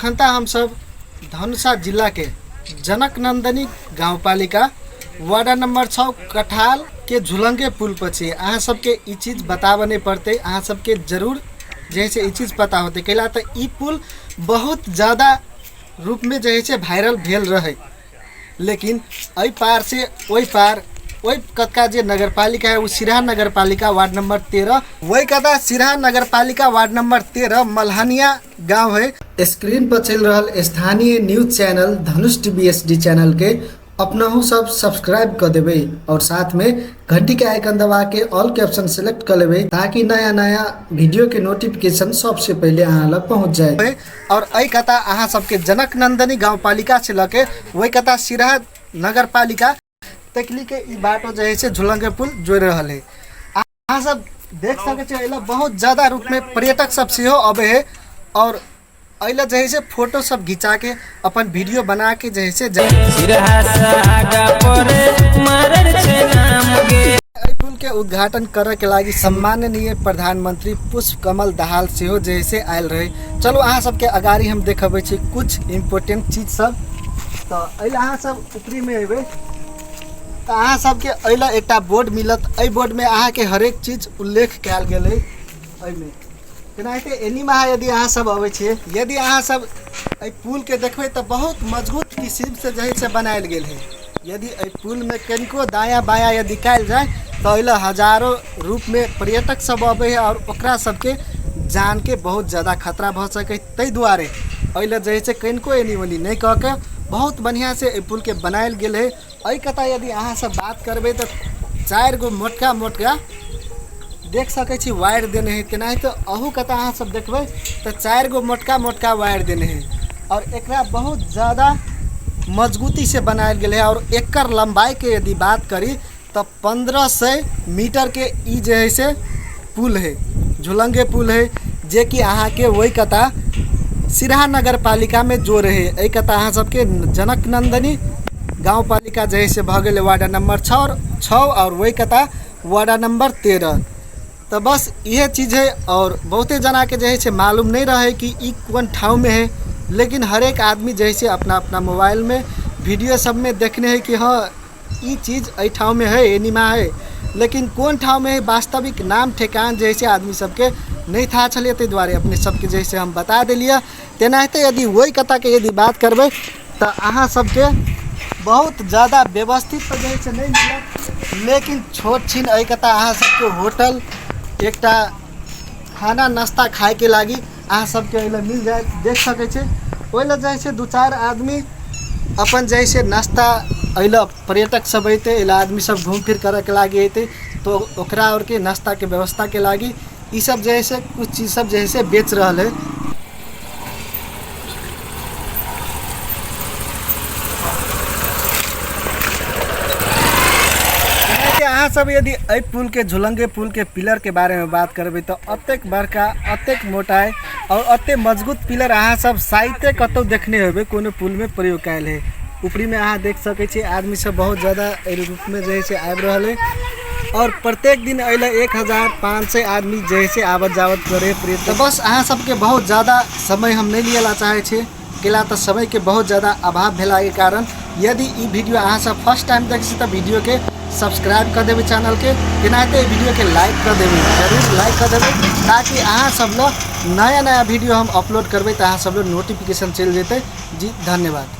अखनता हमसब धनुषा जिलाके जनकनन्दनी गाउँपालिका वार्ड नम्बर 6 कठाल के झुलंगे पुल पर छी। अहाँ सबके ई चीज बताबऽ नहीं पड़तै, अहाँ सबके जरूर जे है से ई चीज पता होतै, कैला तऽ ई पुल बहुत ज़्यादा रूप में जे है से वायरल भेल रहे। लेकिन एहि पार से ओहि पार ओहि कतका जे नगरपालिका है वो सिरहा नगरपालिका वार्ड नंबर 13, वही कता सिरहा नगरपालिका वार्ड नंबर 13 मल्हनिया गांव है। स्क्रीन पर चल रहा स्थानीय news channel Dhanush TV HD channel के अपनहु सब सब्सक्राइब कर देबै और साथ में घंटी के आइकन दबा के ऑल के ऑप्शन सेलेक्ट कर लेबै ताकि नया नया वीडियो के नोटिफिकेशन सबसे पहले अहाँ लग पहुँच जाए। और एहि कता अहाँ सबके जनक नंदनी गाउँपालिका से लके वही कता सिरहा नगरपालिका तकली के ई बाटो जे है से झुलंगे पुल जोड़ रहल है। अहाँ सब देख सकै छियै एहि बहुत ज़्यादा रूप में पर्यटक सब सेहो अबै है और एहि जे है से फोटो सब घिचा के अपन वीडियो बना के जे है से एहि पुल के उद्घाटन करे के लागि सम्माननीय प्रधानमंत्री पुष्प कमल दाहाल सेहो जे है से आयल रहे। चलो अहाँ सबके अगाड़ी हम देखबै छी कुछ इम्पोर्टेंट चीज सब। तऽ एहि अहाँ सब ऊपरी में अयबै तऽ अहाँ सबके एहि लए एकटा बोर्ड मिलत। एहि बोर्ड में अहाँके हरेक चीज उल्लेख कयल गेल है। एहिमे तेनाहिते एनीमे अहाँ यदि अहाँ सब अबै छियै, यदि अहाँ सब एहि पुलके देखबै तऽ बहुत मजबूत किसिमसँ जे है से बनायल गेल है। यदि एहि पुलमे कनिको दायाँ बायाँ यदि कयल जाय तऽ एहि लए हजारो रूपमे पर्यटक सब अबै है और ओकरा सबके जानके बहुत ज़्यादा खतरा भऽ सकै। ताहि दुआरे एहि लए जे है से कनिको एनी ओनी नहि कऽ के बहुत बढ़िआँसँ एहि पुलके बनायल गेल है। एहि कता यदि अहाँ सब बात करबै तऽ 4 गो मोटका मोटका देख सकै छी वायर देने है। तेनाहिते अहू कता अहाँ सब देखबै तऽ 4 गो मोटका मोटका वायर देने है और एकरा बहुत ज़्यादा मजबूती से बनायल गेल है। और एकर लंबाई के यदि बात करी तऽ 1500 मीटर के ई जे है से पुल है, झुलंगे पुल है, जे कि अहाँके वही कता सिरहा नगरपालिका में जोड़े है। एहि कता अहाँ सबके जनक नंदनी गाउँपालिका जे है से भऽ गेलै वार्ड नंबर 6 और वही कता वार्ड नंबर 13। तऽ बस इहे चीज है। और बहुते जना के जे है से मालूम नहीं रहे कि ई कोन ठाव में है, लेकिन हरेक आदमी जे है से अपना अपना मोबाइल में वीडियो सब में देखने है कि हाँ ई चीज एहि ठाव में है, एनीमा है, लेकिन कोन ठाव में है वास्तविक नाम ठेकान जे है से आदमी सबके नहीं था छलिए। ताहि दुआरे अपने सबके जे है से हम बता देलियै। तेनाहिते यदि ओहि कताके यदि बात करबै तऽ अहाँ सबके बहुत ज़्यादा व्यवस्थित तऽ जे है से नहीं मिलत, लेकिन छोट छिन एहि कता अहाँ सबके होटल एकटा खाना नाश्ता खायके लागि अहाँ सबके एहि लए मिल जायत। देख सकै छियै ओहि लए जे है से 2-4 आदमी अपन जे है से नाश्ता एहि लए पर्यटक सब अयतै, एहि लए आदमी सब घूम फिर करैके लागि अयतै तो ओकरा आरके नाश्ताके व्यवस्थाके लागि ई सब जे है से कुछ चीज सब जे है से बेच रहल है। अहाँ सब यदि एहि पुल के झुलंगे पुल के पिलर के बारे में बात करबै तऽ अतेक बड़का, अतेक मोटाइ और अतेक मजबूत पिलर अहाँ सब साइते कतौ देखने होबै कोनो पुल में प्रयोग कयल है। ऊपरी में अहाँ देख सकै छी आदमी सब बहुत ज़्यादा एहि रूप में जे है से आबि रहल है और प्रत्येक दिन एहि लए 1500 आदमी जे है से आवत जावत करे। तऽ बस अहाँ सबके बहुत ज़्यादा समय हम नहीं लिये ला चाहै छी, कैला तऽ समय के बहुत ज़्यादा अभाव भेला के कारण। यदि ई वीडियो अहाँ सब फर्स्ट टाइम देखै छी तऽ वीडियो के सब्सक्राइब कर देबै चैनल के, तेनाहिते वीडियो के लाइक कर देबै, जरूर लाइक कर देबै ताकि अहाँ सब लग नया नया वीडियो हम अपलोड करबै तऽ अहाँ सब लग नोटिफिकेशन चलि जेतै। जी धन्यवाद।